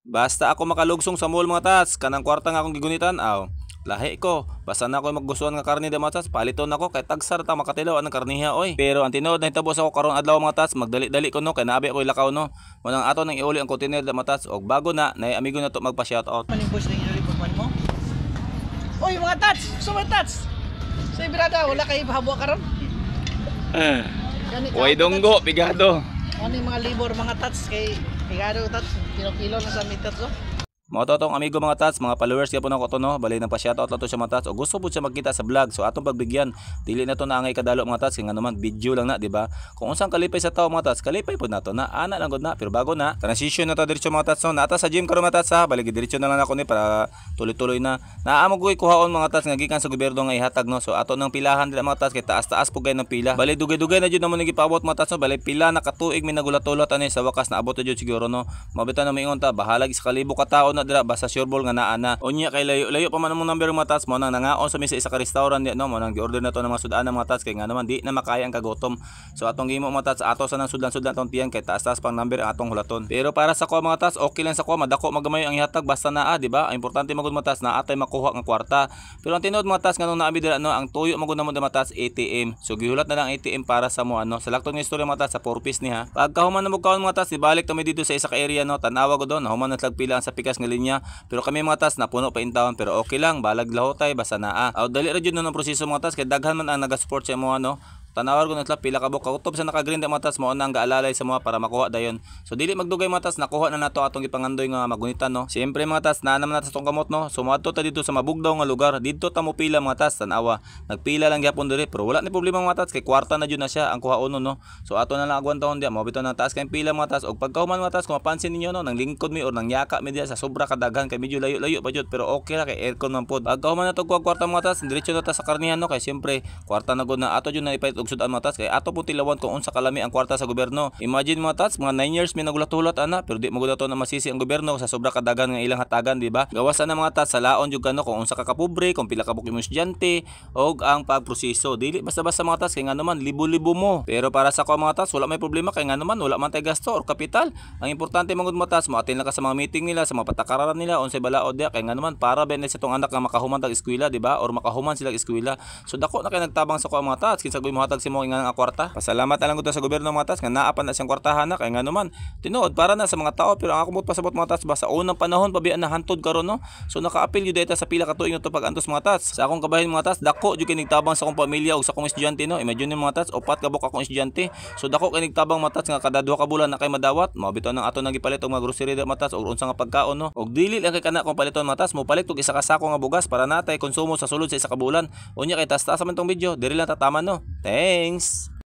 Basta ako makalugsong sa mall, mga tats, kanang kwarta nga akong gigunitan, aw. Lahi ko. Basta na ako magustuhan nga karne da, mga tats, paliton ako kay tagsar ta makatilaw anang karniha oy. Pero ang tinuod na hitabo sa ako karon adlaw, mga tats, magdali-dali ko no kay naabi ako ilakaw no. Mo nang ato nang iuli ang container da, mga tats, og bago na nay amigo na to magpa-shoutout. Maning boss na inuli mo. Oy, mga tats, so mga tats. Sa birada wala kay habwa karon. Gani ka. Way donggo, bigado. Ano yung mga libor, mga tats, kay pigado tats, kilo-kilo na sa mitats oh. Mao to atong amigo, mga tats, mga followers gyapon ako to no. Bali nang pa-shoutout lang to siya, mga tats. O gusto pud siya magkita sa vlog. So atong pagbigyan, dili na to naangay kadalo, mga tats, kay nga naman video lang na, di ba? Kung unsang kalipay sa tao, mga tats, kalipay pud nato na. Ana lang gud na, pero bago na, transition na ta diretso, mga tats no. Nata sa gym karon, mga tats ha. Bali diretso na lang ako ni para tuloy-tuloy na. Naa mo koy kuhaon, mga tats, nga gikan sa gobyerno nga ihatag no. So ato nang pilahan dira, mga tats, kay taas-taas pud kay ng pila. Bali dugay-dugay na jud namo ni gipaabot, mga tats no. Bali pila na katuig mi nagulat-ulat ani, sa wakas naabot na jud siguro no. Mabita na moingon ta, bahalag 1,000 ka tawo na dira basta sure ball nga naa na. Unya kay layo-layo pa man among number, mga tats, mo nang nangaon sa mi sa isa ka restaurant di no, mo nang gi-order na to ng mga sudan mga tats kay nga naman di na makaya ang kagutom. So atong gimo, mga tats, ato sa nang sudlan-sudlan atong tiyan kay taas-taas pang number ang atong hulaton. Pero para sa ko, mga tats, okay lang sa ko madako magamay ang ihatag basta naa, di ba? Ang importante magud, mga tats, naa tay makuha nga kwarta. Pero ang tinuod, mga tats, nganong naami dira no, ang tuyo magud namo mga tats ATM. So gihulat na lang ATM para sa mo ano. Sa laktong nga istorya, mga tats, sa 4 piece ni ha. Pagkahuman na mo kaon, mga tats, ibalik kami dito sa isa ka area no, tanawa ko doon, nahuman na slag pila ang sa pikas nga linya. Pero kami, mga tats, napuno pa intawon pero okay lang, balag lahotay basta naa. Aw dali ra jud no ang proseso, mga tats, kay daghan man ang naga-support sa imo ano. Tanawar ko na sila pila ka buok kautob sa naka-green da, mga tats, mao na ang gaalalay sa mga para makuha dayon. So dili magdugay, mga tats, nakuha na nato atong gipangandoy nga magunitan no. Siyempre, mga tats, naa naman nato sa atong kamot no. So moadto ta dito sa mabugdaw nga lugar, didto ta mo pila, mga tats, tan-awa. Nagpila lang gyapon diri pero wala ni problema, mga tats, kay kwarta na jud na siya ang kuhaonon no. So ato na lang agwantahon diya, mao bitaw nang taas kay pila, mga tats. Og pagkahuman, mga tats, kung mapansin ninyo no, nang lingkod mi or nang yaka mi diya sa sobra kadaghan kay medyo layo-layo pa jud pero okay ra kay aircon man pod. Pagkahuman nato kuha kwarta, mga tats, diretso na ta sa karnihan no, kay siyempre kwarta na gud na ato jud na ipalit og sudan, mga tats, kay ato po tilawan kung unsa kalami ang kwarta sa gobyerno. Imagine, mga tats, mga 9 years mi nagulat-hulat ana pero di mo gud ato na masisi ang gobyerno sa sobra kadaghan nga ilang hatagan, di ba? Gawasan na, mga tats, sa laon jud kano kung unsa ka kapobre, kung pila ka buok imong estudyante og ang pagproseso. Dili basta-basta, mga tats, kay nga naman libo-libo mo. Pero para sa ko, mga tats, wala may problema kay nga naman wala man tay gasto or kapital. Ang importante man gud, mga tats, mo-attend lang ka sa mga meeting nila, sa mga patakaran nila, unsay balaod diya kay nga naman para ba sa tong anak nga makahuman tag eskwela, di ba? Or makahuman sila og eskwela. So dako na kay nagtabang sa ko, mga tats, kinsa goy mohatag sa mo nga nga kwarta. Pasalamat na lang gud ta sa gobyerno, mga tats, nga naa pa na siyang kwartahan na kay nga naman tinuod para na sa mga tao. Pero ang ako mo pasabot, mga tats, ba sa unang panahon pa biya na hantod karon no. So nakaapil gyud ta sa pila ka tuig to pag-antos, mga tats. Sa akong kabahin, mga tats, dako jud kay nagtabang sa akong pamilya ug sa akong estudyante no. Imagine mga tats, upat ka buok akong estudyante. So dako kay nagtabang, mga tats, nga kada 2 ka bulan na kay madawat. Mao bitaw nang ato nang gipalit og mga grocery da, mga tats, og unsa nga pagkaon no. Og dili lang kay kana kung paliton, mga tats, mo palit og isa ka sako nga bugas para natay konsumo sa sulod sa isa ka bulan. Unya kay taas-taas man tong video, diri lang tataman no. Thanks.